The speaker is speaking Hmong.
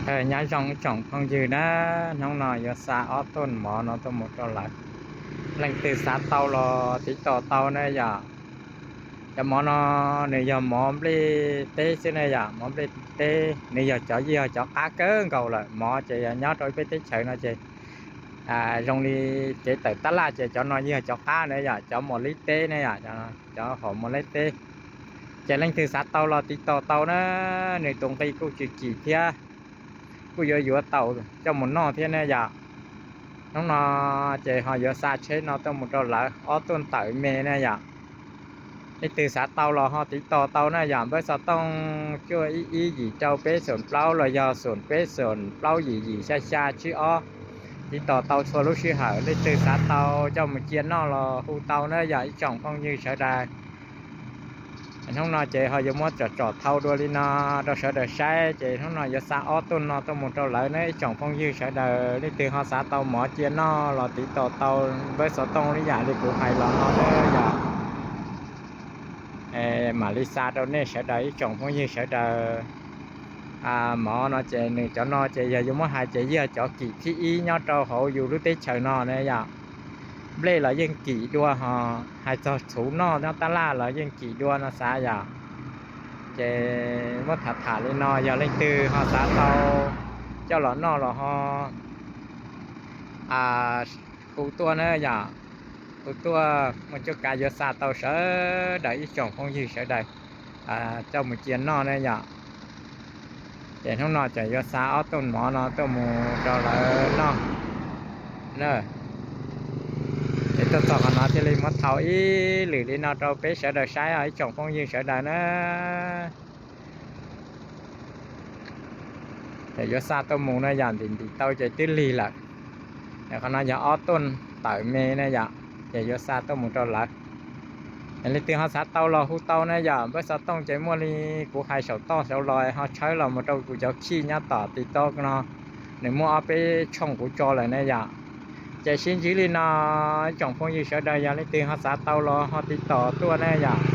Nyob zoo ib tsoom phooj ywg na, hnub no yuav xa ob tuj mov no tuaj mus rau lawv. Leej twg xav tau los tiv tauj tau na yom. Cov mov no nws yog mov nplej teb xwb na yom, mov nplej teb, nws yog cov yeej yog cov qab kawg nkaus lawm. Mov ces yog nyob rau peb teb chaws no ces zoo li kev tawm tab laj ces cov no yeej yog cov qab na yom, cov mos lib teb na yom, cov hom mos lib teb. Ces leej twg xav tau los tiv tauj tau na, nws tus nqi kuj tsis kim thiab, kuj yuav yuav tau coj mus noj thiab ne yom. Hnub no ces ho yuav xa tsheb no tuaj mus rau lawv ob tuj tawm me na yom. Leej twg xav tau los ho tiv tauj tau na yom, npawb xov tooj cuaj ib ib yim rau peb xoom plaub los yog xoom peb xoom plaub yim yim xya xya tsib ob. Tiv tauj tau txhua lub sij hawm, leej twg xav tau coj mus cia noj los hu tau na yom ib tsoom phooj ywg sawv daws. Hnub no ces ho yuav muab tsom tsom thau dua li no rau sawv daws saib, ces hnub no yuav xa ob tuj no tuaj mus rau lawv ne ib tsoom phooj ywg sawv daws. Leej twg ho xav tau mov cia noj los tiv tauj tau npawb xov tooj li yam li kuv hais los no na yom. Mam li xa rau nej sawv daws ib tsoom phooj ywg sawv daws. Mov no ces nws cov no ces yog yuav muab hais ces yog cov kim thib ib nyob rau hauv yus lub teb chaws no ne yom. Nplej los yeej kim dua ho, hais txog txhuv noj nyob tab laj los yeej kim dua no xav yom. Ces muab tham tham li no, yog leej twg ho xav tau coj los noj los ho hu tuaj na yom. Hu tuaj, muaj cuab kav yuav xa tau sawv daws ib tsoom phooj ywg sawv daws coj mus cia noj na yom. Ces hnub no ces yuav xa ob tuj mov no tuaj mus rau lawv noj na. Ces tuaj txog qhov no thiaj li muab thau ib lwm li no rau peb sawv daws saib os ib tsoom phooj ywg sawv daws na. Ces yuav xa tuaj mus na yom, ntim ntim tau ces twb lig lawm. Qhov no yog ob tuj tawm me na yom, ces yuav xa tuaj mus rau lawv. Leej twg ho xav tau los hu tau na yom, npawb xov tooj ces muaj li kuv hais saum toj saud los ho tshawb los mus rau kuv cov khij nyob tom TikTok no, nws muaj ob peb tshooj kuv tso lawm na yom. Ces sib ntsib li no, ib tsoom phooj ywg sawv daws yog leej twg ho xav tau los ho tiv tauj tuaj na yom.